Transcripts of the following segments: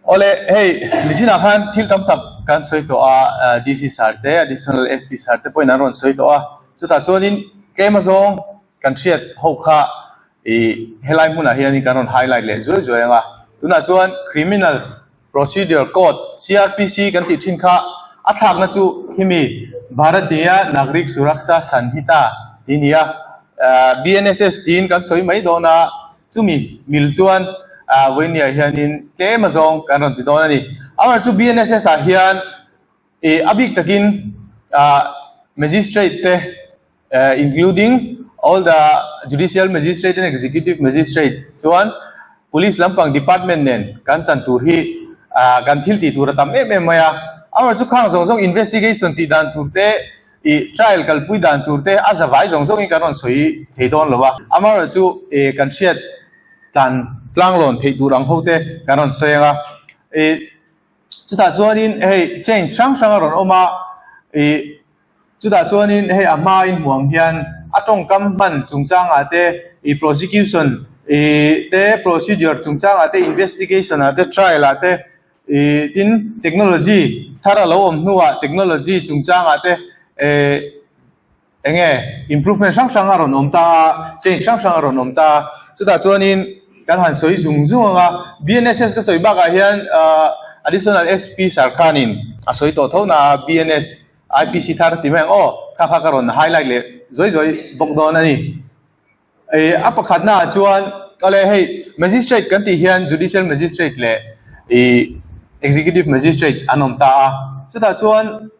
Awle, hei nichinah khan thil tam tak kan sawi tawh a, DC sir te, Additional SP sir te pawhin an rawn sawi tawh a, chutah chuanin tlem azawng kan hriat ho kha ih helai hmunah hianin kan rawn highlight leh zuai zuai ang a, tunah chuan Criminal Procedure Code, CRPC, kan tih thin kha a thlakna chu khimi Bharatiya Nagrik Suraksha Sanhita tih a ni a, BNSS tiin kan sawi mai dawn a, chumi mil chuan vawinia hianin tlem azawng kan rawn ti dawn a ni. Amaherawhchu BNSS ah hian ih a bik takin Magistrate te including all the Judicial Magistrate and Executive Magistrate chuan Police lampang Department nen kan chan tur hi kan thil tih tur a tam em em mai a. Amaherawhchu chu khang zawng zawng investigation tih dan tur te ih trial kalpui dan tur te a zavai zawng zawngin kan rawn sawi thei dawn lo a. Amaherawhchu chu kan hriat tlan tlanglawn theih tur ang ho te kan rawn sawi ang a. Ih chutah chuanin hei change hrang hrang a rawn awm a ih Chutah chuanin hei a hmain hmuh ang hian a tawngkam hman chungchangah te, ih prosecution ih te procedure chungchangah te, investigation ah te, trial ah te, ih tin technology thar a lo awm hnuah technology chungchangah te eh eng nge improvement hrang hrang a rawn awm ta a, change hrang hrang a rawn awm ta a. Chutah chuanin kan han sawi zung zung ang a, BNSS ka sawi bakah hian ah additional SP sir khanin a sawi tawh tho na a, BNS IPC thar ti mai ang aw, kha kha ka rawn highlight leh zuai zuai bawk dawn a ni. Ih a pakhatna ah chuan awle hei magistrate kan tih hian judicial magistrate leh ih executive magistrate an awm ta a, chutah chuan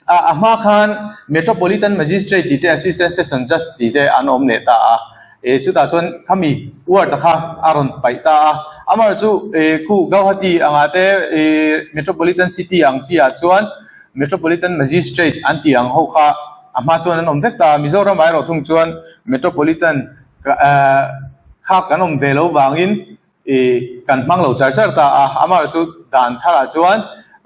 a a hma khan metropolitan magistrate tih te assistant session judge tih te an awm leh ta a, ih chutah chuan khami word kha a rawn paih ta a, amaherawhchu ih khu Gauhati angah te ih metropolitan city ang chi ah chuan Metropolitan Magistrate an tih ang ho kha a hma chuan an awm vek ta a, Mizoram erawh thung chuan Metropolitan kha kan awm ve lo vangin ih kan hmang lo char char ta a, amaherawh chu dan tharah chuan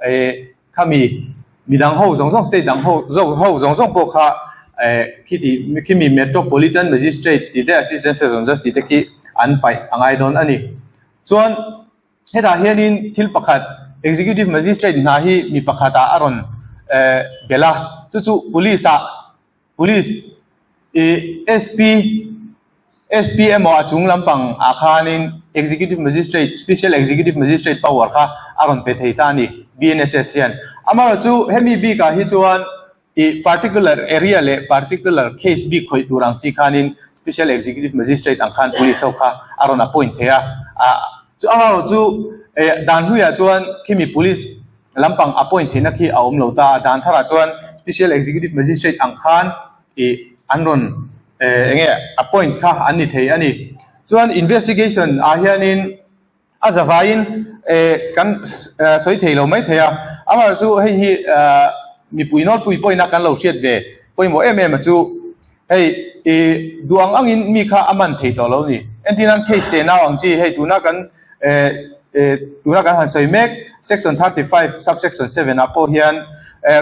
ih khami midang ho zawng zawng state dang ho zawk ho zawng zawng pawh kha eh khiti khimi Metropolitan Magistrate tih te Assistant Session Judge tih te khi an paih a ngai dawn a ni. Chuan. Hetah hianin thil pakhat Executive Magistrate hna hi mi pakhatah a rawn belh a, chu chu Police ah Police ih SP SP emaw a chung lampang ah khanin Executive Magistrate Special Executive Magistrate power kha a rawn pe thei ta a ni BNSS hian. Amaherawhchu hemi bikah hi chuan Ih particular area leh particular case bik khawih tur ang chi khanin Special Executive Magistrate ang khan police ho kha a rawn appoint thei a. Ah chu a erawh chu eh dan hnuiah chuan khimi police lampang appoint theihna khi a awm lo ta a, dan tharah chuan Special Executive Magistrate ang khan ih an rawn eh eng nge appoint kha an ni thei a ni. Chuan investigation ah hianin A zavaiin kan sawi thei lo mai thei a, amaherawh chu hei hi mipui nawlpui pawhin a kan lo hriat ve pawimawh em em a chu hei i duh ang angin mi kha a man thei tawh lo a ni. Entirnan case teh nau ang chi hei tuna kan tuna kan han sawi mek section 35 subsection 7 ah pawh hian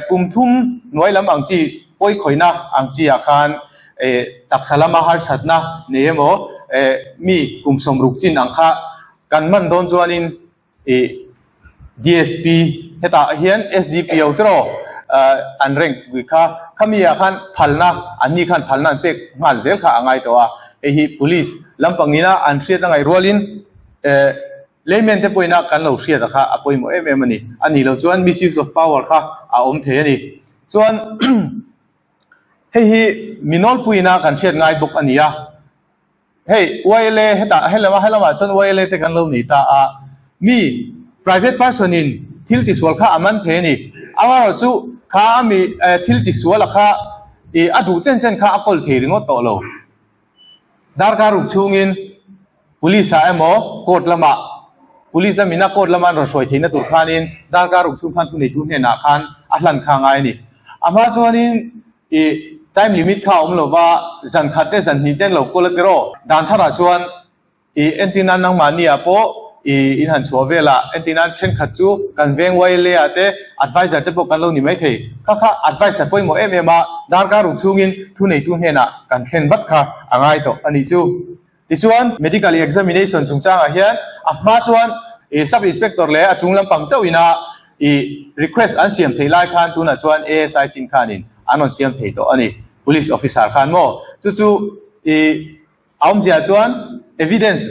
kum thum hnuai lam ang chi pawi khawihna ang chi ah khan taksa lama harsatna nei emaw mi kum sawmruk chin ang kha kan man dawn chuanin ih DSP hetah hian SDPO te rawh an rank pui kha khami ah khan phalna an ni khan phalna an pek nghal zel kha a ngai tawh a, hei hi police lampangina an hriat a ngaih rualin eh layman te pawhin a kan lo hriat a kha a pawimawh em em a ni, a nih loh chuan misuse of power kha a awm thei a ni. Chuan hei hi mi nawlpuiin a kan hriat ngai bawk a ni a, hei YLA hetah helama helamah chuan YLA te kan lo nei ta a, mi private person in thil tisual kha a man thei a ni, amaherawh chu kha a mi thil tisual a kha ih a duh chen chen kha a kawl thei ringawt tawh lo. Darkar ruk chhungin Police ah emaw court lamah Police lamina court lama an rawn hruai theihna tur khanin darkar ruk chhung khan thuneitu hnenah khan a hlan kha a ngai a ni. A hma chuanin ih time limit kha a awm lova zan khat te zan hnih te an lo kawl a tiraw. Dan tharah chuan Ih, entir nan nangmahni ah pawh ih in han chhuah vel a, entir nan thenkhat chu kan veng YLA ah te advisor te pawh kan lo ni mai thei. Kha kha advisor pawimawh em em a, darkar ruk chhungin thuneitu hnenah kan thlen vat kha a ngai tawh a nih chu. Tichuan, medical examination chungchangah hian a hma chuan. I Sub Inspector leh a chung lampang chauh ina i request an siam theih lai khan tunah chuan ASI chin khanin an rawn siam thei tawh a ni. Police officer khan maw? Chu chu i a awmzia chuan evidence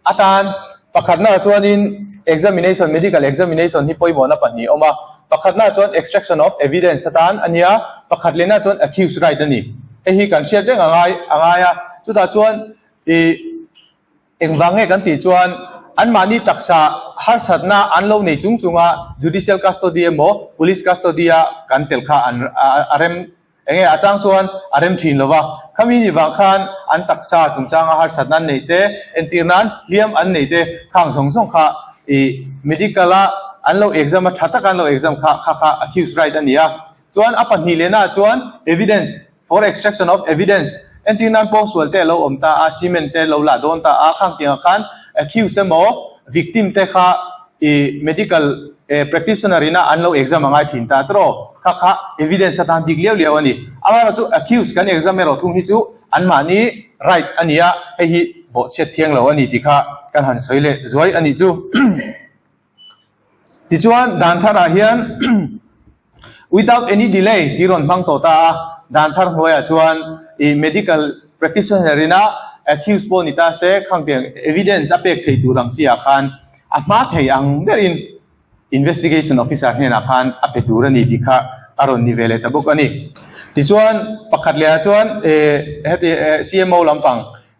atan pakhatnaah chuanin examination, medical examination hi pawimawhna pahnih a awm a. Pakhatnaah chuan extraction of evidence atan a nia, pakhat lehnaah chuan accused right a ni. Hei hi kan hriat reng a ngai a ngai a. Chutah chuan i Engvang nge kan tih chuan anmahni taksa harsatna an lo nei chung chunga judicial custody emaw police custody a kan tel kha an a rem enge a chang chuan a rem thin lo va, khami ni vang khan an taksa chungchanga harsatna an neih te, entir nan hliam an neih te khang zawng zawng kha ih medical a an lo exam a tha taka an lo exam kha kha kha accused right a ni a. Chuan a pahnih lehnaah chuan evidence For extraction of evidence, entir nan pawngsual te a lo awm ta a, cement te lo lah dawn ta a, khang tiangah khan accused emaw victim te kha i medical practitioner ina an lo exam a ngai thin ta tawh, kha kha evidence atan bik liau liau a ni. Amaherawhchu accused kan exam erawh thung hi chu anmahni right a ni a, hei hi bawhchhiat thiang lo a ni tih kha kan han sawi leh zuai a nih chu. Tichuan, dan tharah hian without any delay tih rawn hmang tawh ta a, dan thar hnuaiah chuan ih medical practitioner ina accused pawh ni ta se khangtiang evidence a pek thei tur ang chiah khan a hma thei ang berin investigation officer hnenah khan a pe tur a ni tih kha a rawn ni ve leh ta bawk a ni. Tichuan, pakhat lehah chuan eh heti eh CMO lampang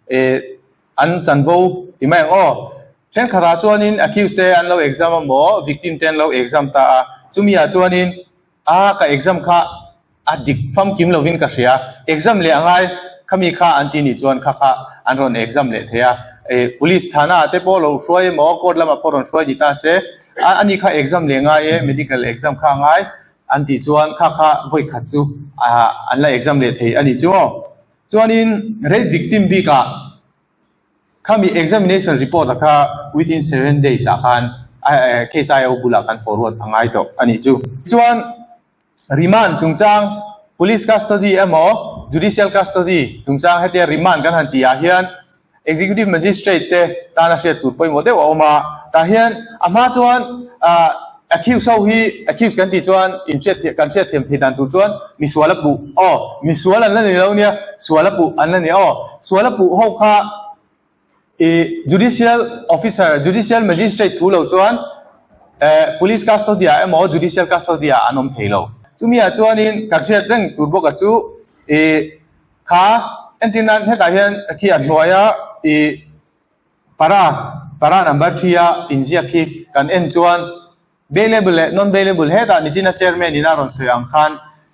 eh An chanvo ti mai ang aw. Thenkhatah chuanin accused te an lo exam a maw, victim te an lo exam ta a, chumi ah chuanin a ka exam kha a dik famkim lovin ka hria, exam leh a ngai khami kha an ti nih chuan kha kha an rawn exam leh thei a, eh police thana ah te pawh lo hruai emaw court lamah pawh rawn hruai ni ta se, a ani kha exam leh ngai e, medical exam kha a ngai an tih chuan kha kha vawi khat chu an la exam leh thei a nih chu aw. Chuanin rape victim bikah khami examination report a kha within 7 days ah khan case IO bulah kan forward a ngai tawh a nih chu. Chuan remand chungchang police custody emaw judicial custody chungchang hetia remand kan han tih ah hian Executive Magistrate te tana hriat tur pawimawh deuh a awm a, tah hian a hma chuan ah accused ho hi accused kan tih chuan inhriat thiam kan hriat thiam thei dan tur chuan misual a puh aw misual an la ni lo nia sual a puh an la ni aw sual a puh ho kha ih judicial officer judicial magistrate thu lo chuan eh police custody ah emaw judicial custody ah an awm thei lo chumi ah chuanin kan hriat reng tur bawk a chu ih Kha entir nan hetah hian khi a hnuaia ih para para number thi a inziak khi kan en chuan bailable leh non bailable hetah nichina chairman in a rawn sawi ang khan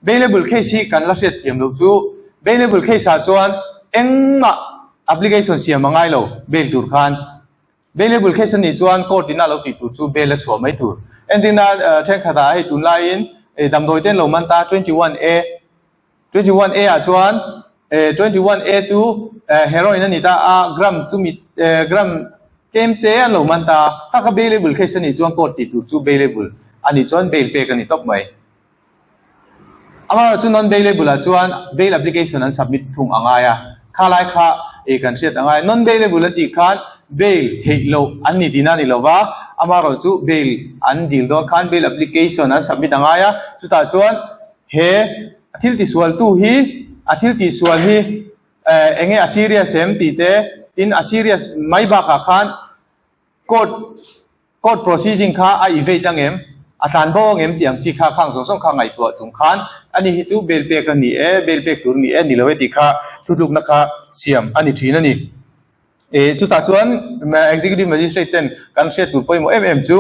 bailable case hi kan la hriat thiam loh chu bailable case ah chuan engmah application siam a ngai lo bail tur khan Bailable case a nih chuan court in a lo tih tur chu bail a chhuah mai tur. Entirna thenkhatah hei tunlaiin damdawi te an lo man ta 21A, 21A ah chuan 21A chu heroin a ni ta a, gram chumi gram tlem te an lo man ta a, kha kha bailable case a nih chuan court tih tur chu bailable a nih chuan bail pek a ni tawp mai. Amaherawhchu non-bailable ah chuan bail application an submit thung a ngai a, kha lai kha eh kan hriat a ngai. Non-bailable an tih khan bail theih loh an ni tihna a ni lo va, amaherawhchu bail an dil dawn khan bail application an submit a ngai a, chutah chuan he a thil tisualtu hi a thil tihsual hi eh eng nge a serious em tih te, tin a serious mai bakah khan court Court proceeding kha a evade ang em? A tlan bo ang em tih ang chi kha khang zawng zawng kha ngaihtuah chung khan ani hi chu bail pek a ni e, bail pek tur a ni e, ni lo e tih kha thutlukna kha siam a ni thin a ni. E, chutah chuan Executive Magistrate ten kan hriat tur pawimawh em em chu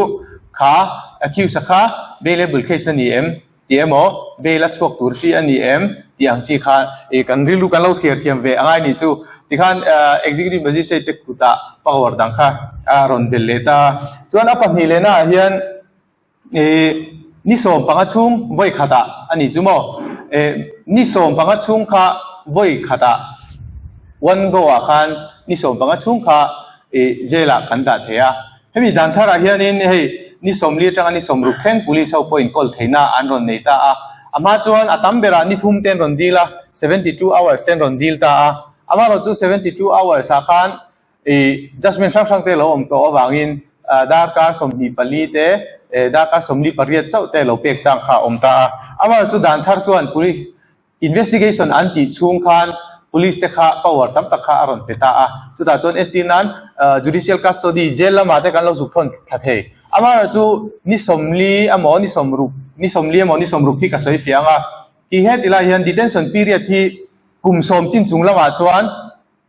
kha accused-a kha bailable case a ni em? Tih emaw, bail a chhuak tur chi a ni em? Tih ang chi kha ih kan rilru kan lo thlir thiam ve a ngai nih chu. Tikhan Executive Magistrate te kutah power dang kha a rawn belh leh ta a. Chuan a pahnih lehna ah hian ih ni 15 chhung vawi khatah a nih chu maw? Ih ni 15 chhung kha vawi khatah one go ah khan ni 15 chhung kha ih jail ah kan dah thei a. Hemi dan tharah hianin hei ni 40 atanga ni 60 thleng police ho pawh inkawl theihna an rawn nei ta a. A hma chuan a tam berah ni thum te an rawn dil a, 72 hours te an rawn dil ta a. Amaherawhchu 72 hours ah khan ih judgement hrang hrang te lo awm tawh avangin. Darkar 24 te, darkar 48 chauh te lo pek chang kha a awm ta a. Amaherawhchu dan thar chuan police investigation an tih chhung khan police te kha power tam tak kha a rawn pe ta a. Chutah chuan entir nan judicial custody jail lamah te kan lo zuk thawn thla thei. Amaherawhchu ni 40 emaw ni 60, ni 40 emaw ni 60 hi ka sawi fiah ang a. Ti heti lai hian detention period hi kum sawm chin chung lamah chuan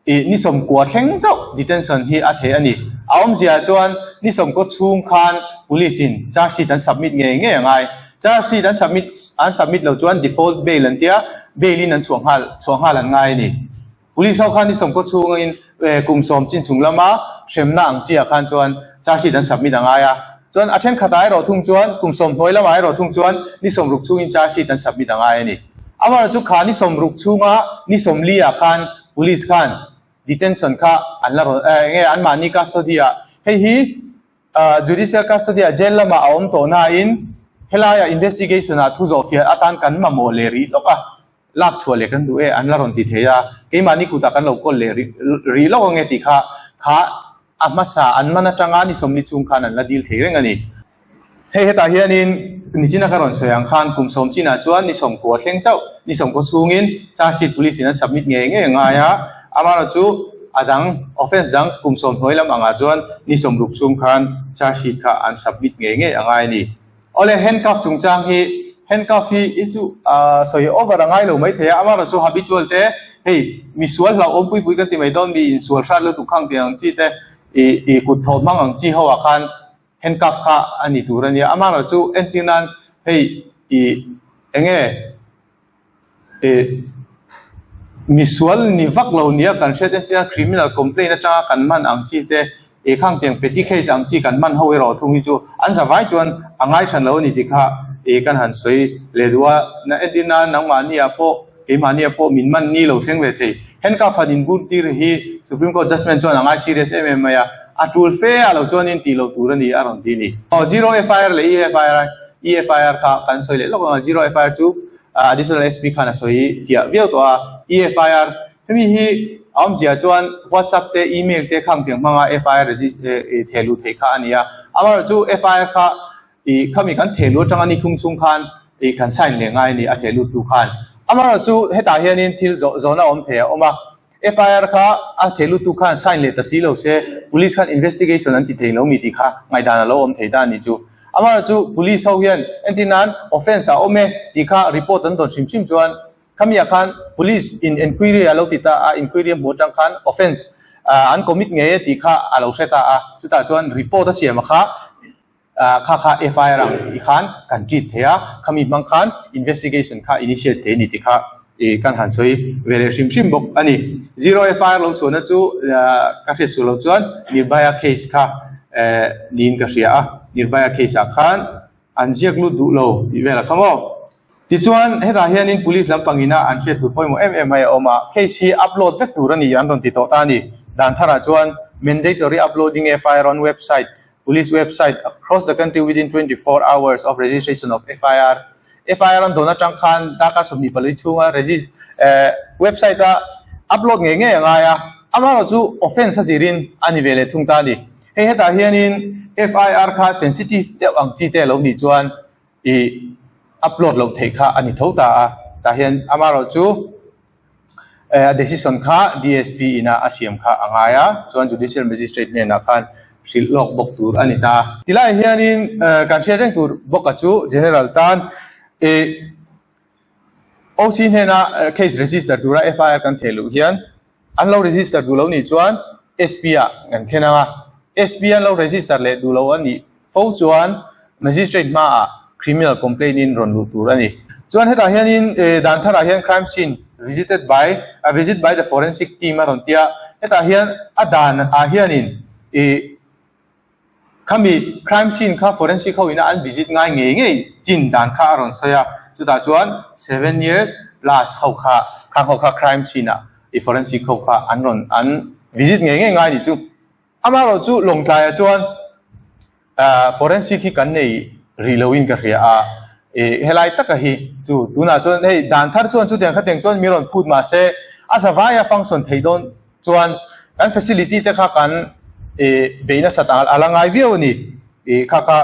Ih, ni 90 thleng chauh detention hi a thei a ni. A awmzia chuan ni 90 chhung khan police in charge sheet an submit ngei ngei a ngai. Charge sheet an submit an submit lo chuan default bail an tia, bail in an chhuah nghal chhuah nghal an ngai a ni. Police ho khan ni 90 chhungin kum sawm chin chung lama hremna ang chiah khan chuan charge sheet an submit a ngai a. Chuan a thenkhatah erawh thung chuan kum sawm hnuai lamah erawh thung chuan ni 60 chhungin charge sheet an submit a ngai a ni. Amaherawhchu kha ni 60 chhunga ni 40 ah khan Police khan detention kha an la rawn eh enge anmahni custody ah hei hi ah judicial custody ah jail lamah a awm tawh nain helaiah investigation ah thu zawh fiah atan kan mamawh leh rih lawk a, lak chhuah leh kan duh e an la rawn ti thei a, keimahni kutah kan lo kawl leh rih rih lawk ange tih kha kha a hmasa an man atanga ni 40 chhung khan an la dil thei reng a ni. Hei hetah hianin nichina ka rawn sawi ang khan kum sawm chinah chuan ni 90 thleng chauh, ni 90 chhungin charge sheet police in an submit ngei ngei a ngai a, amaherawh chu a dang offence dang kum sawm hnuai lam angah chuan ni 60 chhung khan charge sheet kha an submit ngei ngei a ngai a ni. Awle handcuff chungchang hi handcuff hi hi chu sawi over a ngai lo mai thei a, amaherawh chu habitual te hei misual hlauhawm pui pui kan ti mai dawn mi insual hrat lutuk khang tih ang chi te ih kut thawh hmang ang chi ho ah khan Handcuff kha a ni tur a nia. Amaherawh chu entir nan hei ih enge ih misual ni vak lo nia kan hriat entir nan criminal complaint atanga kan man ang chi te ih khang tiang petty case ang chi kan man ho erawh thung hi chu an zavai chuan a ngai hran lo a ni tih kha ih kan han sawi leh duh a. Entir nan nangmahni ah pawh Keimahni ah pawh min man ni lo thleng ve thei. Handcuff han inbur tir hi Supreme Court judgement chuan a ngai serious em em mai a, a tul fe ah lo chuanin tih loh tur a ni a rawn ti a ni. Aw zero FIR leh EFIR, EFIR kha kan sawi leh lawk ang a, zero FIR chu Additional SP khan a sawi fiah viau tawh a, EFIR hemi hi a awmzia chuan WhatsApp te email te khang tiang hmanga FIR theh luh theih kha a ni a, amaherawhchu FIR kha Ih khami kan theh lut atanga ni thum chhung khan ih kan sign leh ngai a ni a theh lut tu khan. Amaherawh chu hetah hianin thil zawh zawhna awm thei a awm a, FIR kha a theh lut tu khan sign leh ta si lo se police khan investigation an ti thei lo mi tih kha ngaihdan a lo awm thei ta a nih chu. Amaherawh chu police ho hian entir nan offence a awm e tih kha report an dawn hrim hrim chuan khami ah khan police in enquiry a lo ti ta a, enquiry a hmuh atang khan offence an commit ngei e tih kha a lo hre ta a, chutah chuan report a siam a kha Kha kha FIR ang tih khan kan treat thei a, khami hmang khan investigation kha initiate thei a ni tih kha kan han sawi ve leh hrim hrim bawk a ni. Zero FIR lo chhuahna chu ka hriat suh loh chuan Nirbhaya case kha niin ka hria a, Nirbhaya case ah khan an ziak lut duh lo tih vel a kha maw. Tichuan hetah hianin police lampang ina an hriat tur pawimawh em em mai a awm a, case hi upload vek tur a ni an rawn ti tawh ta a ni. Dan tharah chuan mandatory uploading FIR on website Police website across the country within 24 hours of registration of FIR. FIR an dawn atang khan darkar 24 chhunga regis eh website a upload ngei ngei a ngai a, amaherawh chu offence a zirin a ni ve leh thung ta a ni. Hei hetah hianin FIR kha sensitive deuh ang chi te a lo nih chuan ih upload loh theih kha a ni tho ta a, tah hian amaherawh chu A decision kha DSP ina a siam kha a ngai a, chuan Judicial Magistrate hnenah khan hrilh lawk bawk tur a ni ta. Tilai hianin kan hriat reng tur bawka chu General tan OC hnena case register tura FIR kan theh luh hian an lo register duh lo nih chuan SP ah kan thlen ang a, SP an lo register leh duh lo a nih Fo chuan Magistrate hmaah criminal complaint in rawn luh tur a ni. Chuan hetah hianin dan tharah hian crime scene visited by a visit by the forensic team a rawn ti a, hetah hian a dan ah hianin ih khami crime scene kha forensic ho ina an visit ngai ngei ngei chin dan kha a rawn sawi a, chutah chuan seven years plus ho kha khang ho kha crime scene ah ih forensic ho kha an rawn an visit ngei ngei ngai nih chu. Amaherawh chu Lawngtlaiah chuan forensic hi kan nei rih loin ka hria a, helai taka hi chu tunah chuan hei dan thar chuan chutiang khatiang chuan mi rawn phut mahse a zavaia function thei dawn chuan kan facility te kha kan. Beih nasat a la ngai viau a ni. Kha kha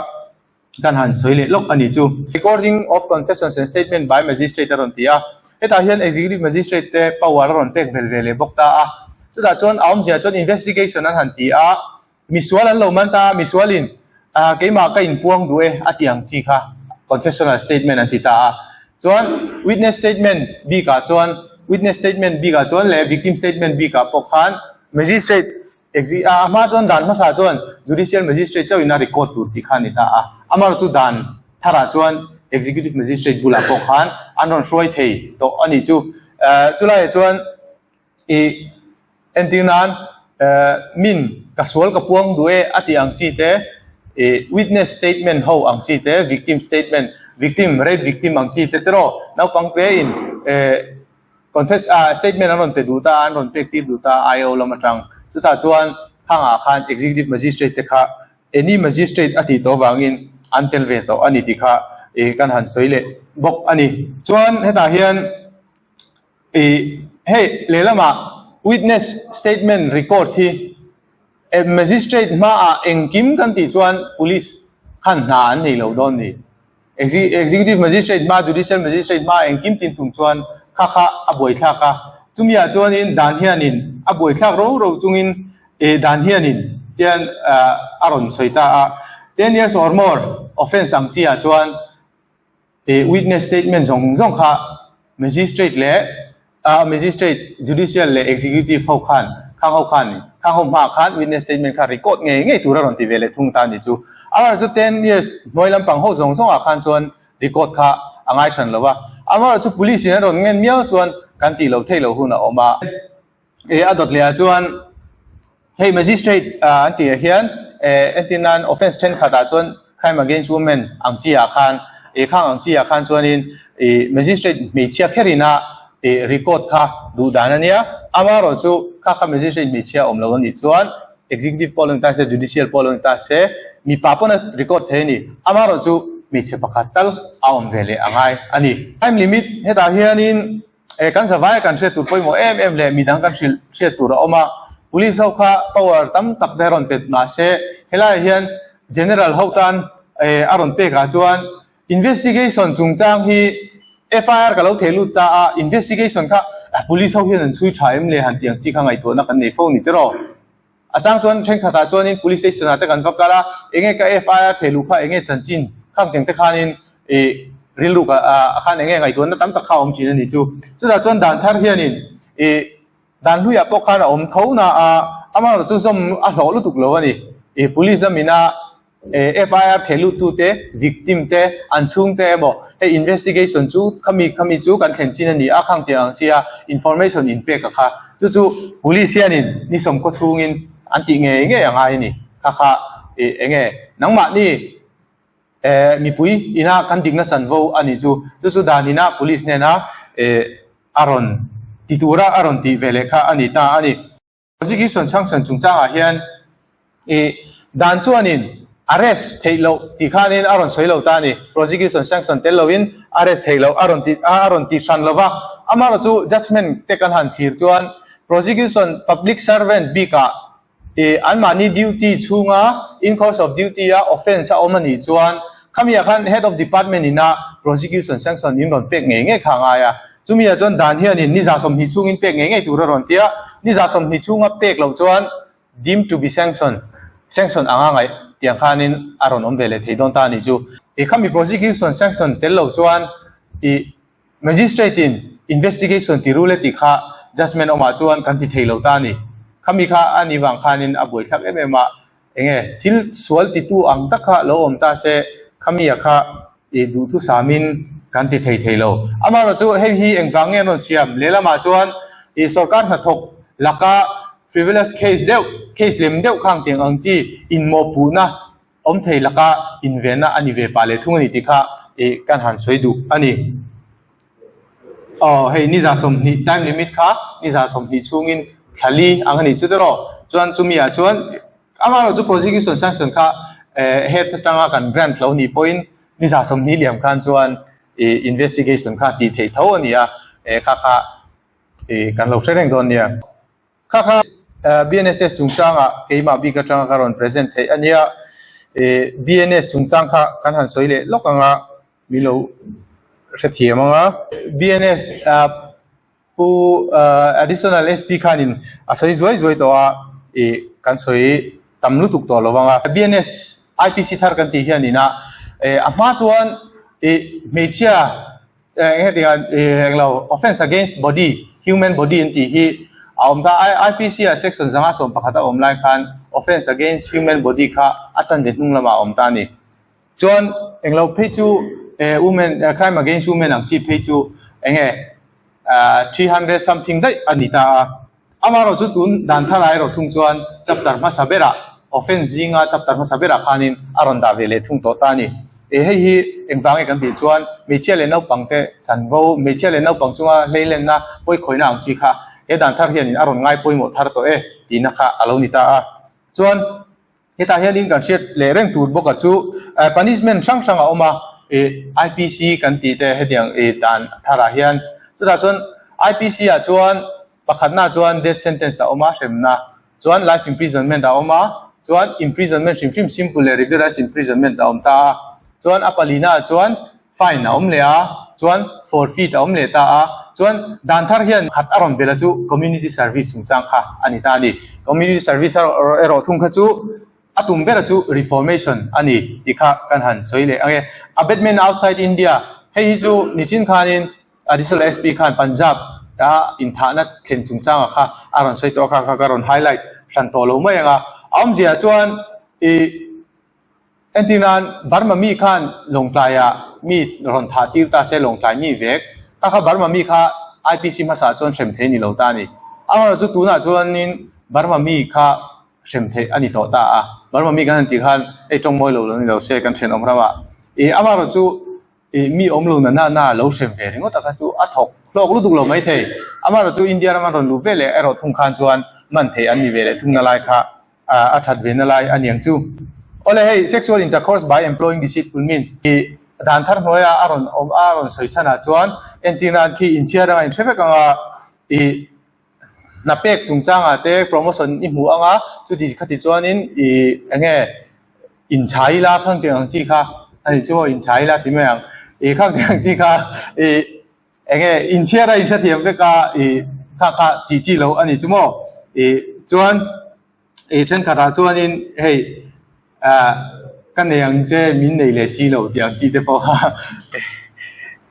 kan han sawi leh lawk a ni chu. Recording of confessions and statement by magistrate a rawn ti a. Hetah hian executive magistrate te power a rawn pek vel ve leh bawk ta a. Chutah chuan a awmzia chuan investigation an han ti a, misual an lo man ta a, misualin keimah ka inpuang duh e a ti ang chi kha confessional statement an ti ta a. Chuan witness statement bikah chuan witness statement bikah chuan leh victim statement bikah pawh khan magistrate Exi a hma chuan dan hmasa chuan Judicial Magistrate chauhin a record tur tih kha a ni ta a, amaherawh chu dan tharah chuan Executive Magistrate bulah pawh khan an rawn hruai thei tawh a nih chu. Chulaiah chuan ih entir nan min ka sual ka puang duh e a tih ang chi te, ih witness statement ho ang chi te, victim statement, victim, rape victim ang chi te tiraw naupang te in Confess ah statement an rawn pe duh ta a, an rawn pek tir duh ta a IO lam atang. Chutah chuan khangah khan Executive Magistrate te kha any Magistrate a tih tawh vangin an tel ve tawh a ni tih kha ih kan han sawi leh bawk a ni. Chuan hetah hian ih hei lehlamah witness statement record hi Magistrate hmaah engkim kan tih chuan Police khan hna an nei lo dawn ni. Executive Magistrate hma, Judicial Magistrate hma engkim tin tum chuan kha kha a buaithlak a. Chumiah chuanin dan hianin a buaithlak ro ro chungin dan hianin tian a rawn sawi ta a. 10 years or more offence ang chiah chuan witness statement zawng zawng kha Magistrate leh Magistrate, Judicial leh Executive ho khan, khang ho khan, khang ho hmaah khan witness statement kha record ngei ngei tur a rawn ti ve leh thung ta a ni chu. Amaherawh chu 10 years hnuai lampang ho zawng zawngah khan chuan record kha a ngai hran lo a. Amaherawh chu police in a rawn ngen miau chuan kan tih loh theih loh hun a awm a. A dawt leh ah chuan hei magistrate an tih ah hian entir nan offence thenkhat ah chuan crime against women ang chi ah khan ih khang ang chi ah khan chuanin ih magistrate hmeichhia kher ina ih record kha duh dan a nia. Amaherawh chu kha kha magistrate hmeichhia awm lo a nih chuan executive pawh lo ni ta se judicial pawh lo ni ta se mipa pawn a record thei a ni. Amaherawh chu hmeichhe pakhat tal a awm ve leh a ngai a ni. Time limit hetah hianin He kan zavai kan hriat tur pawimawh em em leh midang kan hrilh hriat tur a awm a, Police ho kha power tam tak te rawn pet mahse helaiah hian General ho tan a rawn pek ah chuan investigation chungchang hi FIR ka lo theh lut ta a, investigation kha Police ho hian an chhui tha em le han tih ang chi kha ngaihtuahna kan nei fo ni tiraw. A chang chuan thenkhatah chuanin police station ah te kan va kal a, enge ka FIR theh luh kha enge chanchin khang teng te khanin ih rilru ka ah khan enge ngaihtuahna tam tak kha a awm thin a ni chu. Chutah chuan dan thar hianin ih dan hluiah pawh khan a awm tho na a, amaherawh chu zawm a hlawh lutuk lo a ni. Ih police lamina FIR theh luttute, victim te, an chhungte emaw hei investigation chu khami khami chu kan thlen chin a ni a, khang tiang ang sia information in pek a kha. Chu chu police hianin ni sawmkhaw chhungin an tih ngei ngei a ngai a ni. Kha kha ih eng nge nangmahni eh mipui ina kan dikna chanvo a nih chu. Chu chu dan ina police hnena eh a rawn ti tura a rawn tih ve leh kha a ni ta a ni. Prosecution sanction chungchangah hian ih dan chuanin arrest theih loh tih khanin a rawn sawi lo ta a ni. Prosecution sanction tel loin arrest theih loh a rawn ti a rawn ti hran lo va. Amaherawh chu judgement te kan han thlir chuan prosecution public servant bikah ih anmahni duty chhunga in course of duty a offence a awm a nih chuan khamiah khan head of department ina prosecution sanction in rawn pek ngei ngei kha a ngai a. Chumiah chuan dan hianin ni 20 chhungin pek ngei ngei tur a rawn ti a, ni 20 chhunga pek loh chuan deemed to be sanctioned, sanction anga ngaih tiang khanin a rawn awm ve leh thei dawn ta a nih chu. I khami prosecution sanction tel lo chuan i magistrate in investigation ti rule tih kha judgement awmah chuan kan ti thei lo ta a ni. Khami kha a nih vang khanin a buaithlak em em a, enge thil sual titu ang tak kha lo awm ta se khami-a kha I duhthusamin kan ti thei thei lo. Amaherawh chu hei hi engvang nge an rawn siam? Lehlamah chuan i sorkar hnathawk laka frivolous case deuh, case lem deuh khang tiang ang chi inmawhpuhna awm thei laka invenna a ni ve pah leh thung a ni tih kha i kan han sawi duh a ni. Aw hei ni 20 time limit kha ni 20 chhungin thla li ang a nih chu tiraw? Chuan chumi ah chuan Amaherawh chu prosecution sanction kha head atanga kan grant lo nih pawhin ni 20 liam khan chuan investigation kha tih theih tho a ni a, kha kha kan lo hre reng dawn nia. Kha kha. BNSS chungchangah keimah bik atanga ka rawn present theih a nia. BNS chungchang kha kan han sawi leh lawk anga min lo hrethiam anga. BNS Pu Additional SP khanin a sawi zuai zuai tawh a, ih kan sawi tam lutuk tawh lo vang a. BNS IPC thar kan tih hian ina a hma chuan ih hmeichhia eng heti ang ih englo offence against body, human body an tih hi a awm ta a. IPC ah section 111 a awm lai khan offence against human body kha a chanve hnung lamah a awm ta a ni. Chuan englo phei chu women crime against women ang chi phei chu enge 300 something daih a ni ta a. Amaherawh chu tun dan thar ah erawh thung chuan chapter hmasa berah offence zinga chapter hmasa berah khanin a rawn dah ve leh thung tawh ta a ni. E hei hi engvang nge kan tih chuan hmeichhia leh naupang te chanvo, hmeichhia leh naupang chunga hleilenna pawikhawihna ang chi kha he dan thar hianin a rawn ngai pawimawh thar tawh e tihna kha a lo ni ta a. Chuan. Hetah hianin kan hriat leh reng tur bawka chu punishment hrang hrang a awm a, IPC kan tih te hetiang dan tharah hian. Chutah chuan IPC ah chuan pakhatna chuan death sentence a awm a, hremna chuan life imprisonment a awm a, chuan imprisonment hrim hrim simple leh rigorous imprisonment a awm ta a, chuan a palina ah chuan fine a awm leh a, chuan forfeit a awm leh ta a, chuan dan thar hian khat a rawn belh a chu community service chungchang kha a ni ta a ni. Community service erawh thung kha chu a tum ber chu reformation a ni tih kha kan han sawi leh ang e. Abetment outside India, hei hi chu nichin khanin Additional SP khan Punjab a inthahna thlen chungchangah kha a rawn sawi tawh a, kha kha ka rawn highlight hran tawh lo mai ang a. A awmzia chuan ih. Entir nan, Burma mi khan Lawngtlaiah mi rawn thah tir ta se, Lawngtlai mi vek. Kha kha Burma mi kha IPC hmasa chuan hrem thei a ni lo ta a ni. Amaherawhchu chu tunah chuanin Burma mi kha hrem theih a ni tawh ta a. Burma mi kan han tih khan hei tawng mawi lo lo ni lo se kan thenawm ramah. Ih amaherawhchu ih mi awm lo na na na lo hrem ve ringawt a kha chu a thawk hlawk lutuk lo maithei. Amaherawhchu India rama rawn luh ve leh erawh thung khan chuan man theih an ni ve leh thung na lai kha. a that ve na lai a niang chu. Awle hei sexual intercourse by employing deceitful means tih dan thar hnuaia a rawn awm a rawn sawi chhanah chuan entir nan khi inchhiar anga inhre vek anga ih hna pek chungchangah te promotion i hmu anga chuti khati chuanin ih enge inchhai ila khang tih ang chi kha a ni chu aw inchhai ila ti mai ang ih khang tih ang chi kha ih Enge inchhiar a inhrethiam vek a i kha kha tih chi lo a ni chu maw? I chuan i thenkhatah chuanin hei ah ka nei ang che min nei leh si lo tih ang chi te pawh kha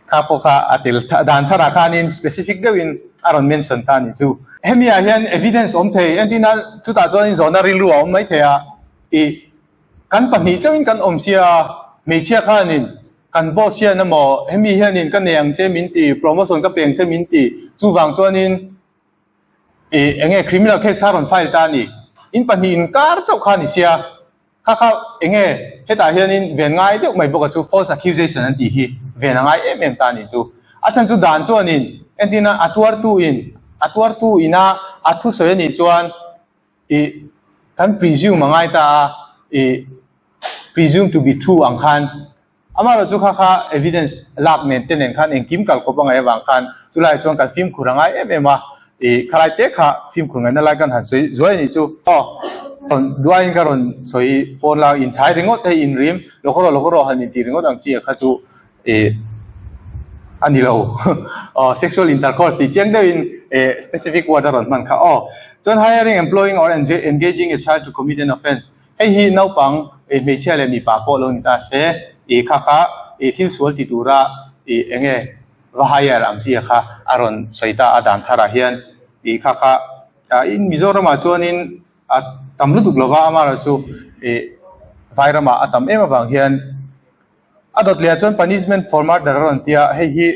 kha pawh kha a tel dan tharah khanin specific deuhin a rawn mention ta a ni chu. Hemi ah hian evidence awm thei entirna chutah chuanin zawhna rilru a awm maithei a i kan pahnih chauhin kan awm sia hmeichhia khanin Kan boss hian emaw hemi hianin ka nei ang che min ti, promotion ka pe ang che min ti, chuvang chuanin ih enge criminal case kha rawn file ta a ni. In pahnih inkar chauh kha a ni sia, kha kha enge hetah hianin ven ngai deuh mai bawk a chu false accusation an tih hi ven a ngai em em ta a ni chu. A chhan chu dan chuanin entirna a tuartu in a tuartu ina a thusawi a nih chuan ih kan presume a ngai ta a, ih presume to be true ang khan amaherawh chu kha kha evidence lak nen te nen khan engkim kal kawp a ngaih avang khan chulai chuan kan fimkhur a ngai em em a, ih khalai te kha fimkhur ngaihna lai kan han sawi zuai a nih chu. Aw rawn duaiin ka rawn sawi pawn la inchhai ringawt hei inrim lawk rawh lawk rawh han intih ringawt ang chi a kha chu ih a ni lo aw sexual intercourse tih chiang deuhin eh specific word a rawn hman kha aw chuan hiring employing or engaging a child to commit an offence hei hi naupang ih hmeichhia leh mipa pawh lo ni ta se ih kha kha ih thil sual ti tura ih eng nge va hire ang chi kha a rawn sawi ta a dan tharah hian ih kha kha in Mizoramah chuanin a tam lutuk lova amaherawhchu ih Vairamah a tam em avang hian. A dawt leh ah chuan punishment for murder a rawn ti a, hei hi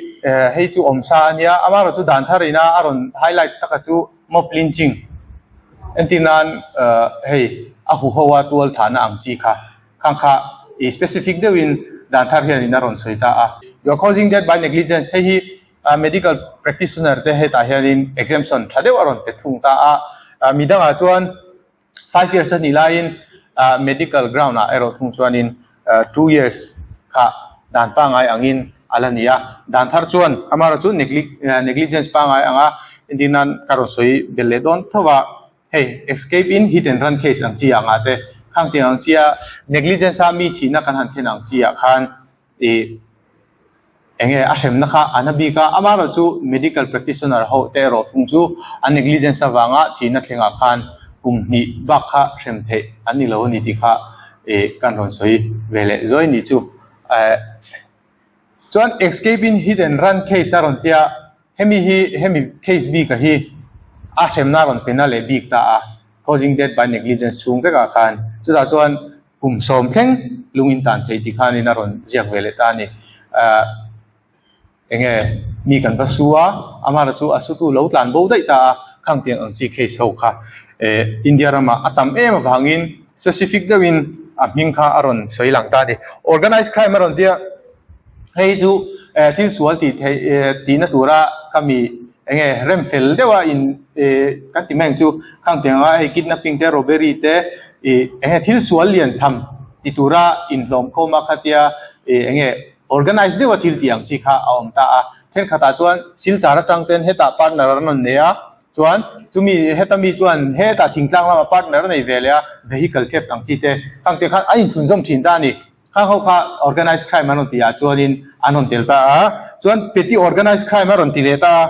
hei chu awm sa a nia, amaherawh chu dan thar ina a rawn highlight taka chu mob lynching entir nan hei a huho a tual thahna ang chi kha khang kha i specific deuhin dan thar hianin a rawn sawi ta a. You are causing death by negligence hei hi medical practitioner te hetah hianin exemption tha deuh a rawn pe thung ta a, midangah chuan 5 years a nih laiin medical ground ah erawh thung chuanin 2 years kha dan pangngai angin a la ni a, dan thar chuan amaherawhchu negligence pangngai anga entir nan ka rawn sawi belh leh dawn tho a. Hei escape in hit and run case ang chi ah ngah te khang tiang ang chi a negligence a mi thihna kan han thlen ang chi ah khan ih eng nge a hremna kha a na bik a, amaherawh chu medical practitioner ho te erawh thung chu an negligence avanga thihna thlengah khan kum hnih bak kha hrem theih an ni lo a ni tih kha ih kan rawn sawi ve leh zuai ni chu. Chuan escape in hit and run case a rawn tia hemi hi hemi case bik a hi a hremna a rawn pe na leh bik ta a causing death by negligence chhung vekah khan chutah chuan kum sawm thleng lung in tan thei tih khanin a rawn ziak ve leh ta a ni. Ahh enge mi kan va su a, amaherawhchu chu a sutu lo tlan bo daih ta a, khang tiang ang chi case ho kha eh India ramah a tam em avangin specific deuhin a hming kha a rawn sawi lang ta a ni. Organized crime a rawn tia hei chu eh thil sual tih theih eh tihna tura ka mi enge rem fel deuha in eh kan ti mai ang chu khang tiang anga hei kidnapping te robbery te ih enge thil sual lian tham ti tura inhlawm khawm a khatia ih enge Organize deuha thil tih ang chi kha a awm ta a, thenkhatah chuan Silchar atang ten hetah partner an rawn nei a, chuan chumi heta mi chuan hetah thingtlang lama partner a nei ve leh a, vehicle theft ang chi te khang te khan an inthlunzawm thin ta a ni. Khang ho kha organize crime an rawn tih ah chuanin an rawn tel ta a, chuan petty organize crime a rawn ti leh ta a,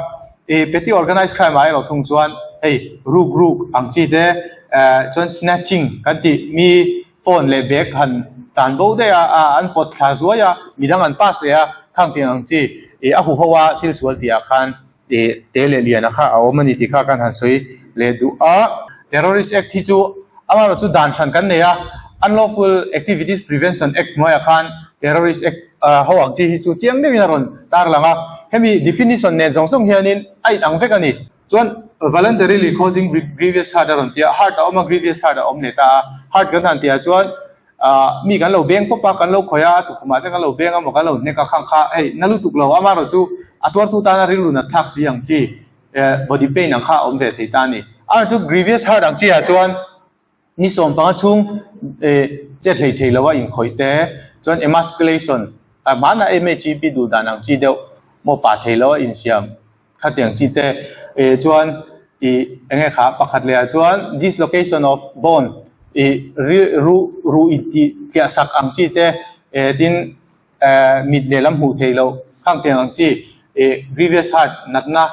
ih petty organize crime ah erawh thung chuan hei ruk ruk ang chi te eh chuan snatching kan tih mi Phone leh bag han tan bo daih a, a an pawt thla zuai a, midang an pass leh a, khang tiang ang chi ih a huho a thil sual tih ah khan ih te leh lian a kha a awm a ni tih kha kan han sawi leh duh a. Terrorist Act hi chu amaherawh chu dan hran kan nei a, Unlawful Activities Prevention Act hnuaiah khan Terrorist Act ho ang chi hi chu chiang deuhin a rawn tarlang a, hemi definition nen zawng zawng hianin a inang vek a ni. Chuan voluntarily causing grievous hurt a rawn ti a, hurt a awm a, grievous hurt a awm leh ta a. Hurt kan han tihah chuan ah mi kan lo beng pawp a, kan lo khawih a, a tukhumah te kan lo beng a maw, kan lo hnek a, khang kha hei na lutuk lo, amaherawh chu a tuartu tana rilru nat thlak si ang chi eh body pain ang kha a awm ve thei ta a ni. Amaherawh chu grievous hurt ang chi ah chuan Ni 15 chhung chet hlei thei lo a inkhawih te chuan emasculation a hmanah MHEP duh dan ang chi deuh maw pah thei lo a insiam khatiang chi te chuan ih eng nge kha pakhat leh ah chuan dislocation of bone ih ruh ruh intih tliah sak ang chi te tin mit lehlam hmuh thei loh khang tiang ang chi ih grievous hurt natna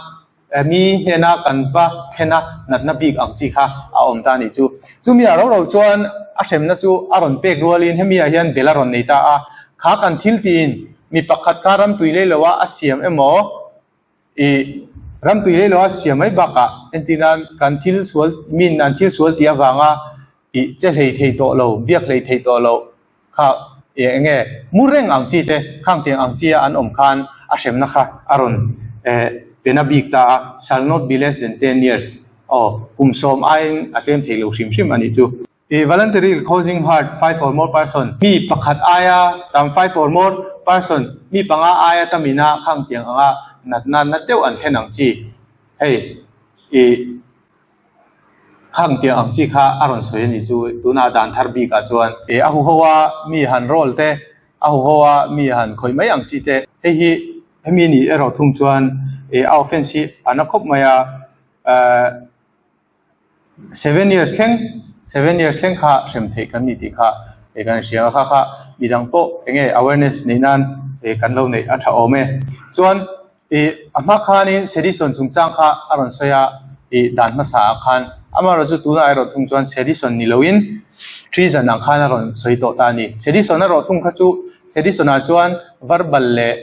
Mi hnena kan va thlen a natna bik ang chi kha a awm ta a nih chu. Chumi ah ro ro chuan a hremna chu a rawn pek rualin hemi ah hian bel a rawn nei ta a. Kha kan thil tiin mi pakhat kha ramtui lei lo a a siam emaw ih ramtui lei lo a siam mai bakah entir nan kan thil sual min an thil sual tih avanga ih che hlei thei tawh lo biak hlei thei tawh lo Kha e eng nge mu reng ang chi te khang tiang ang chi a an awm khan a hremna kha a rawn pe na bik ta a, shall not be less than 10 years aw kum sawm aiin a tlem thei lo hrim hrim a nih chu. I voluntarily causing hurt five or more person mi pakhat aia tam five or more person mi panga aia tamina khang tiang anga natna na deuh an thlen ang chi hei i Khang tiang ang chi kha a rawn sawi a ni chu tunah dan thar bikah chuan e a huho a mi han roll te a huho a mi han khawih mai ang chi te hei hi hemi ni erawh thung chuan e a offence hi a na khawp mai a ehh seven years thleng seven years thleng kha hrem theih kan ni tih kha e kan hria a kha kha midang pawh eng nge awareness neih nan e kan lo neih a tha awm e chuan Ih, a hma khanin sedition chungchang kha a rawn sawi a, ih, dan hmasa ah khan. Amaherawh chu tunah erawh thung chuan sedition ni loin treason ang khan a rawn sawi tawh ta a ni. Sedition erawh thung kha chu sedition ah chuan verbal leh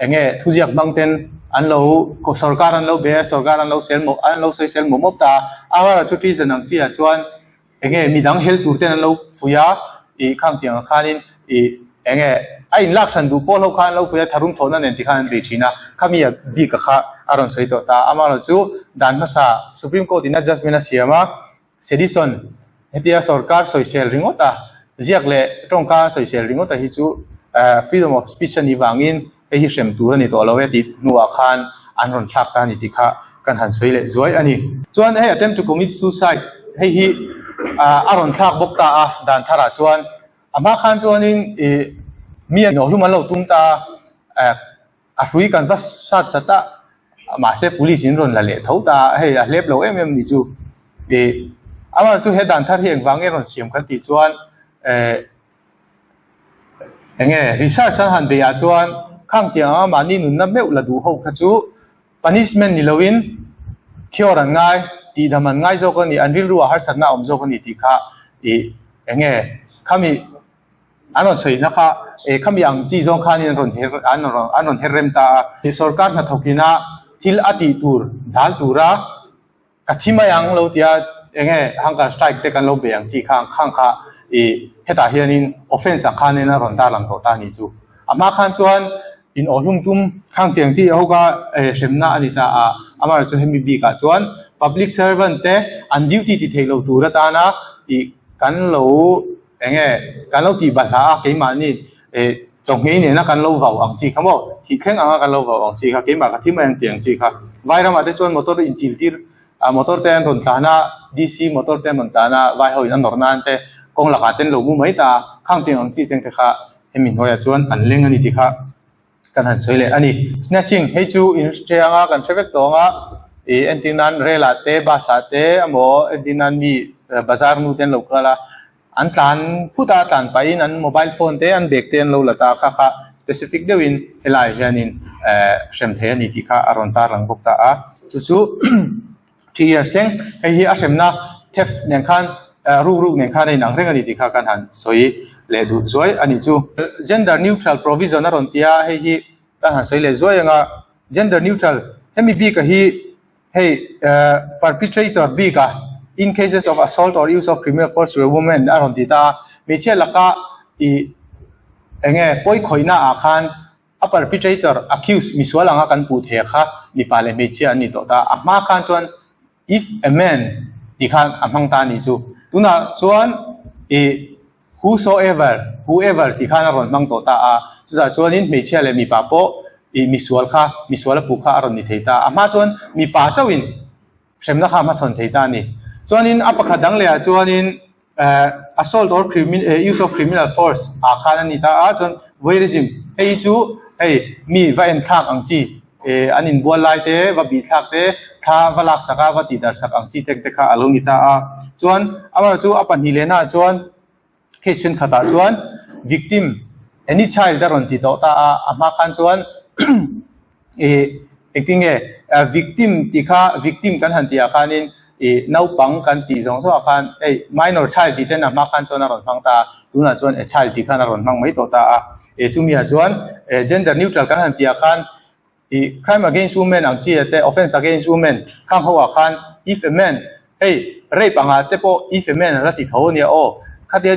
eng nge thuziak hmang ten an lo sorkar an lo be a, sorkar an lo sel mawp an lo sawi sel mawp mawp ta a. Amaherawh chu treason ang chi ah chuan Eng nge midang hel tur ten an lo fuih a, ih khang tiang ah khanin ih eng nge a inlak hran duh pawh hlo khan an lo fuih a, tharum thawhna nen tikhan an bei thin a, khami a bik a kha a rawn sawi tawh ta a, amaherawh chu dan hmasa Supreme Court in a judgement a siam a, sedition hetia sorkar sawisel ringawt a, ziak leh tawngka sawisel ringawt a hi chu freedom of speech a nih vangin Hei hi hrem tur a ni tawh lo e tih hnuah khan an rawn thlak ta a ni tih kha kan han sawi leh zuai a ni. Chuan hei attempt to commit suicide hei hi a rawn thlak bawk ta a dan tharah chuan a hma khan chuanin ih mi a inawhhlum an lo tum ta a, a hrui kan va sat chat a mahse police in rawn la leh tho ta a, hei a hlep lo em em ni chu ih. Amaherawhchu chu he dan thar hi engvang nge rawn siam kan tih chuan eh eng nge research an han beih ah chuan khang tiang anga mahni nunna meuh la duh ho kha chu punishment ni loin cure an ngai tihdam an ngai zawk a ni an rilru ah harsatna a awm zawk a ni tih kha ih eng nge khami An rawn sawina kha eh khami ang chi zawng khanin an rawn her an rawn an rawn her rem ta a. He sorkar hnathawkina thil a tih tur dal tura ka thi mai ang lo tia eng nge hunger strike te kan lo bei ang chi kha khang kha ih hetah hianin offence ah khanin a rawn tarlang tawh ta a nih chu. A hma khan chuan in awhlum tum khang chiang chi ho kha eh hremna a ni ta a, amaherawhchu hemi bikah chuan public servant te an duty ti theih loh tur atana ih kan lo Eng nge kan lo tih balhla a keimahni eh chawhmeh nena kan lo vau ang chi kha maw thih thleng anga kan lo vau ang chi kha keimah ka thi mai ang tih ang chi kha Vairamah te chuan motor inchil tir ah motor te an rawn tlan a DC motor te an rawn tlan a vai ho in a nawrh nan te kawng lakah te an lo mu mai ta a khang tiang ang chi teng te kha hemi hnuaiah chuan an leng a ni tih kha kan han sawi leh a ni. Snatching hei chu in hre anga kan hre vek tawh anga ih entir nan rail ah te bus ah te emaw entir nan mi bazar nu te an lo kal a an tlan phut a tlan pahin an mobile phone te an bag te an lo la ta a kha kha specific deuhin helaiah hianin eh hrem thei a ni tih kha a rawn tarlang bawk ta a chu chu 3 years thleng hei hi a hremna theft nen khan ruk ruk nen khan a inang reng a ni tih kha kan han sawi leh duh zuai a nih chu. Gender neutral provision a rawn ti a, hei hi kan han sawi leh zuai ang a, gender neutral hemi bik a hi hei perpetrator bik a in cases of assault or use of criminal force to a woman a rawn ti ta a, hmeichhia laka ih eng nge pawi khawihna ah khan A perpetrator, accused, misual anga kan puh thei kha mipa leh hmeichhia an ni tawh ta. A hma khan chuan if a man tih khan a hmang ta a nih chu. Tunah chuan ih whosoever, whoever tih khan a rawn hmang tawh ta a. Chutah chuanin hmeichhia leh mipa pawh ih misual kha, misual a puh kha a rawn ni thei ta. A hma chuan mipa chauhin hremna kha a hmachhawn thei ta a ni. Chuanin a pakhat dang lehah chuanin Assault or use of criminal force ah khan a ni ta a, chuan voyeurism hei hi chu hei mi va en thlak ang chi an inbual lai te va bih thlak te thla va lak sak a va tih darh sak ang chi te te kha a lo ni ta a, chuan amaherawhchu a pahnih lehna ah chuan case thenkhat ah chuan victim any child a rawn ti tawh ta a, a hma khan chuan Ih engtin nge victim tih kha victim kan han tih ah khanin ih naupang kan tih zawng zawng ah khan hei minor child tih ten a hma khan chuan a rawn hmang ta a, tunah chuan a child tih khan a rawn hmang mai tawh ta a, ih chumi ah chuan gender neutral kan han tih ah khan ih crime against women ang chi ah te offence against women khang ho ah khan if a man hei rape ang ah te pawh if a man a la ti tho ania aw khatia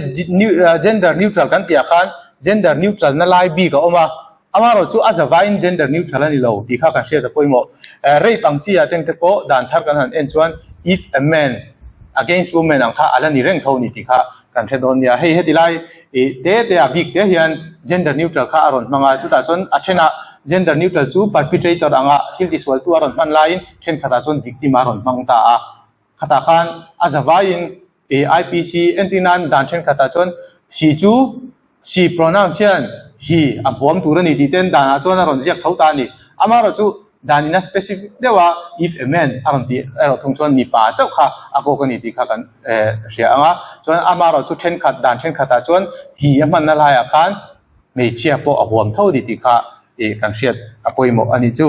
gender neutral kan tih ah khan gender neutral na lai bik a awm a. Amaherawh chu a zavaiin gender neutral a ni lo tih kha kan hriat a pawimawh. Rape ang chi ah teng te pawh dan thar kan han en chuan if a man against woman ang kha a la ni reng tho a ni tih kha kan hre dawn nia. Hei heti lai ih te te ah bik te hian gender neutral kha a rawn hmang a, chutah chuan a thenah gender neutral chu perpetrator anga thil tisualtu a rawn hman laiin thenkhatah chuan victim a rawn hmang ta a. Khatah khan a zavaiin ih IPC entir nan dan thenkhatah chuan si chu Si pronoun hian hi a huam tur a ni tih ten danah chuan a rawn ziak tho ta a ni. Amaherawhchu danin a specific deuh a, if a man a rawn tih erawh thung chuan mipa chauh kha a kawk a ni tih kha kan hria ang a. Chuan amaherawhchu thenkhat dan thenkhatah chuan hi a hmanna laiah khan hmeichhia pawh a huam tho a ni tih kha kan hriat a pawimawh a ni chu.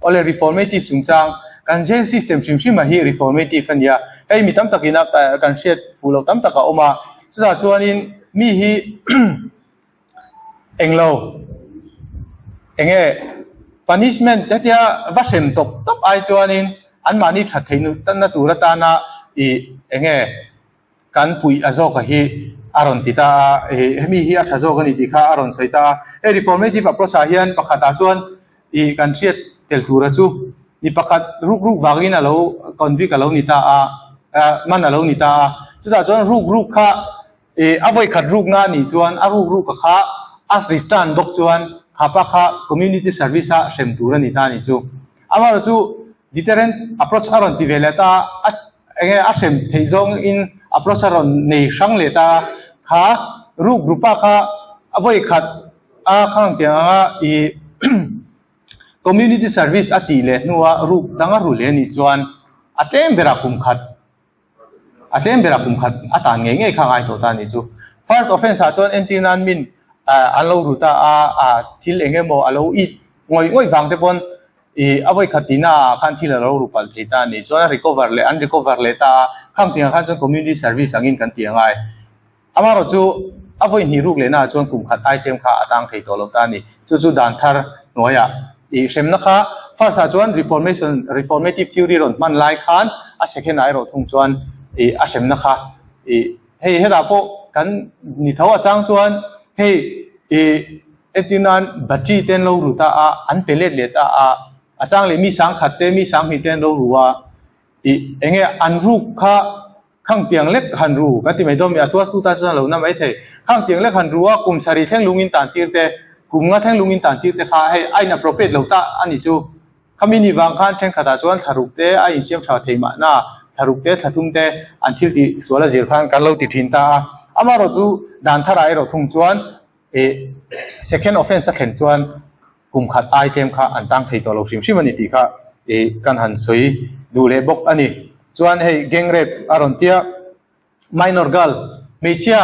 Awle reformative chungchang kan jail system hrim hrim a hi reformative a nia, hei mi tam takin a kan hriat fuh loh tam tak a awm a, chutah chuanin mi hi englo enge punishment hetia va hrem tawp tawp ai chuanin anmahni that theih na tur atana ih enge Kan puih a zawk a hi a rawn ti ta a, hemi hi a tha zawk a ni tih kha a rawn sawi ta a. Hei reformative approach ah hian pakhat ah chuan ih kan hriat tel tura chu mi pakhat ruk ruk vangin a lo convict a lo ni ta a, man a lo ni ta a. Chutah chuan ruk ruk kha ih a vawi khat rukna a nih chuan a ruk ruk a kha a return bawk chuan khapa kha community service a hrem tur a ni ta a nih chu. Amaherawhchu deterrent approach a rawn ti ve leh ta a. Enge a hrem theih zawng in approach a rawn nei hrang leh ta a, kha ruk rupa kha a vawi khat a khang tiang anga ih community service a tih leh hnua ruk dang a ru leh anih chuan a tlem berah kum khat. A tlem berah kum khat a tan ngei ngei kha a ngai tawh ta a nih chu. First offence ah chuan entir nan min an lo ru ta a, a thil eng emaw a lo it ngawih ngawih vang te pawn ih a vawi khat tihna ah khan thil a lo ru palh thei ta a nih chuan a recover leh an recover leh ta a, khang tiangah khan chuan community service angin kan ti a ngai. Amaherawh chu a vawi hnih ruk lehnaah chuan kum khat item kha a tang thei tawh lo ta a ni. Chu chu dan thar hnuaiah ih hremna kha first ah chuan reformation reformative theory rawn hman lai khan a second ah erawh thung chuan ih a hremna kha ih hei hetah pawh kan ni tho a chang chuan hei ih entir nan battery te an lo ru ta a an pe let leh ta a a chang leh mi sangkhat te mi sanghnih te an lo ru a ih enge an ruk kha Khang tiang lek han ru kan ti mai dawn mi a tuartu tan chuan a lo na mai thei. Khang tiang lek han ru a kum sarih thleng lungin tan tir te, kum nga thleng lungin tan tir te kha hei a inappropriate lo ta a ni chu. Khami ni vang khan thenkhatah chuan thlaruk te a insiam tha thei mahna thlaruk te thlathum te an thil tih sual a zir khan kan lo ti thin ta a. Amaherawh chu dan tharah erawh thung chuan ih second offence a thlen chuan kum khat ai tlem kha an tang thei tawh lo hrim hrim a ni tih kha ih kan han sawi duh leh bawk a ni. Chuan hei gang rape a rawn tia minor girl hmeichhia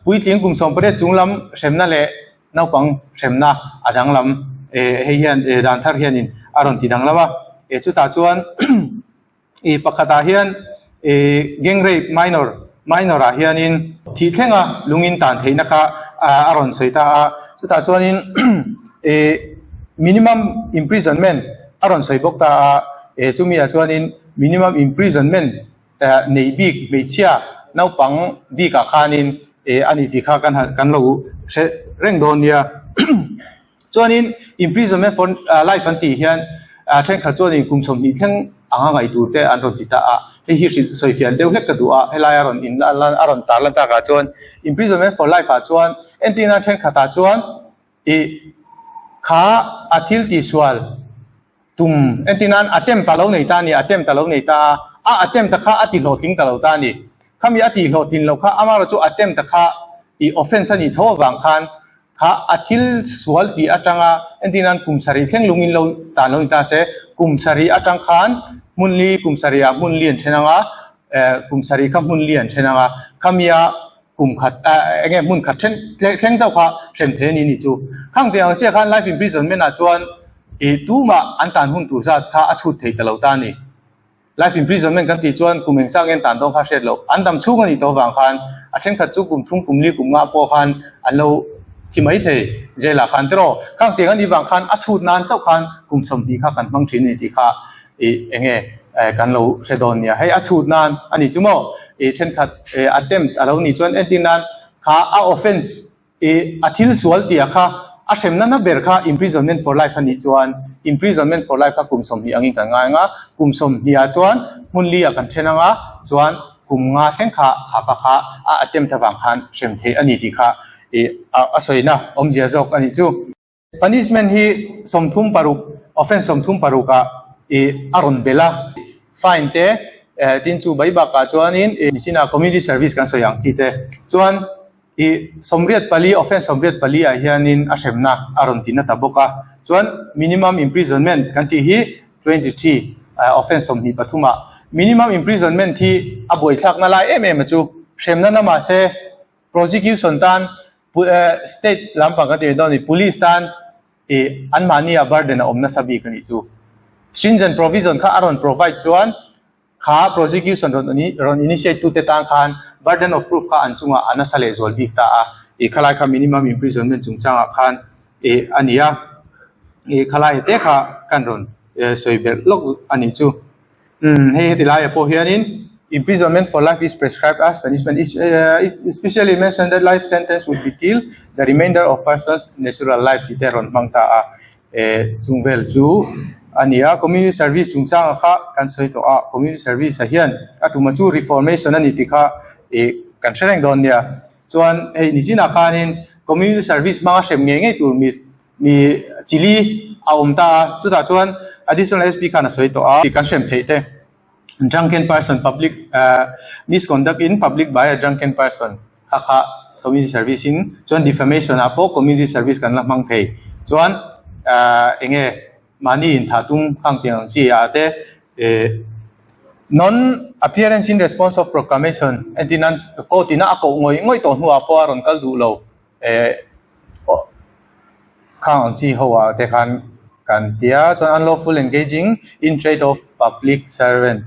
puitling kum 18 chung lam hremna leh naupang hremna a danglam eh hei hian eh dan thar hianin a rawn ti danglam a eh chutah chuan Ih pakhatah hian ih gang rape minor minor ah hianin thih thlenga lungin tan theihna kha a rawn sawi ta a, chutah chuanin ih minimum imprisonment a rawn sawi bawk ta a, eh chumi ah chuanin minimum imprisonment eh nei bik hmeichhia naupang bikah khanin eh a ni tih kha kan han kan lo hre reng dawn nia. Chuanin imprisonment for life an tih hian thenkhat chuanin kum 20 thleng anga ngaih tur te an rawn ti ta a, hei hi hrilh sawifiah deuh hlek ka duh a, helai a rawn in a rawn tar lan takah chuan imprisonment for life ah chuan entirna thenkhatah chuan ih kha a thil tihsual Tum, entir nan attempt a lo nei ta a ni, attempt a lo nei ta a, a attempt a kha a ti hlawhtling ta lo ta a ni. Khami a tih hlawhtlin loh kha amaherawh chu attempt a kha i offence a nih tho avang khan kha a thil sual tih atanga entir nan kum sarih thleng lungin lo tan lo ni ta se, kum sarih atang khan hmun li kum sarih ah hmun li an then anga, eh kum sarih kha hmun li an then anga, khamia kum khat eng nge hmun khat then thleng chauh kha hrem thei a ni ni chu. Khang tih ang chiah khan life imprisonment ah chuan ih tumah an tan hun tur zat kha a chhut thei ta lo ta a ni. Life imprisonment kan tih chuan kum engzah nge an tan dawn kha hriat loh. An dam chhung a nih tawh avang khan a thenkhat chu kum thum kum li kum nga pawh khan an lo thi mai thei jail ah khan tiraw. Khang tiang a nih vang khan a chhut nan chauh khan kum 20 kha kan hmang thin a ni tih kha ih eng nge kan lo hre dawn nia. Hei a chhut nan a nih chu maw? Ih thenkhat attempt a lo nih chuan entir nan kha a offence ih a thil sual tih ah kha a hremna na ber kha imprisonment for life a nih chuan imprisonment for life kha kum 20 angin kan ngai ang a, kum 20 ah chuan hmun li ah kan then ang a, chuan kum nga thleng kha kha pa kha a attempt avang khan hrem theih a ni tih kha ih a sawina awmzia zawk a nih chu. Punishment hi 36, offence 36 ah ih a rawn belh a, fine te tin chu bai bakah chuanin ih nichinah community service kan sawi ang chi te chuan ih 84, offence 84 ah hianin a hremna a rawn ti na ta bawk a, chuan minimum imprisonment kan tih hi 23, offence 23 ah minimum imprisonment hi a buaithlakna lai em em a chu hremna na mahse prosecution tan State lampang kan tih dawn ni Police tan ih anmahni ah burden a awm nasa bik a nih chu. Stringent provision kha a rawn provide chuan kha prosecution rawn rawn initiate tute tan khan burden of proof kha an chungah a nasa lehzual bik ta a, ih khalai kha minimum imprisonment chungchangah khan ih a ni a, ih khalai te kha kan rawn sawi belh lawk a nih chu. Umm hei heti laiah pawh hianin imprisonment for life is prescribed as punishment is especially mentioned that life sentence would be till the remainder of person's natural life tih te a rawn hmang ta a eh chung vel chu a ni a community service chungchanga kha kan sawi tawh a community service ah hian a tuma chu reformation a ni tih kha ih kan hre reng dawn nia chuan hei nichinah khanin community service hmanga hrem ngei ngei tur mi Mi chili a awm ta a, chutah chuan Additional SP khan a sawi tawh a. Kan hrem theih te, drunken person public misconduct in public by a drunken person kha kha community service in chuan defamation ah pawh community service kan la hmang thei. Chuan eng nge mahni inthah tum khang tiang ang chi ah te. Non appearance in response of proclamation entir nan court ina a koh ngawih ngawih tawh hnuah pawh a rawn kal duh lo eh khang ang chi ho ah te khan kan ti a chuan unlawful engaging in trade of public servant.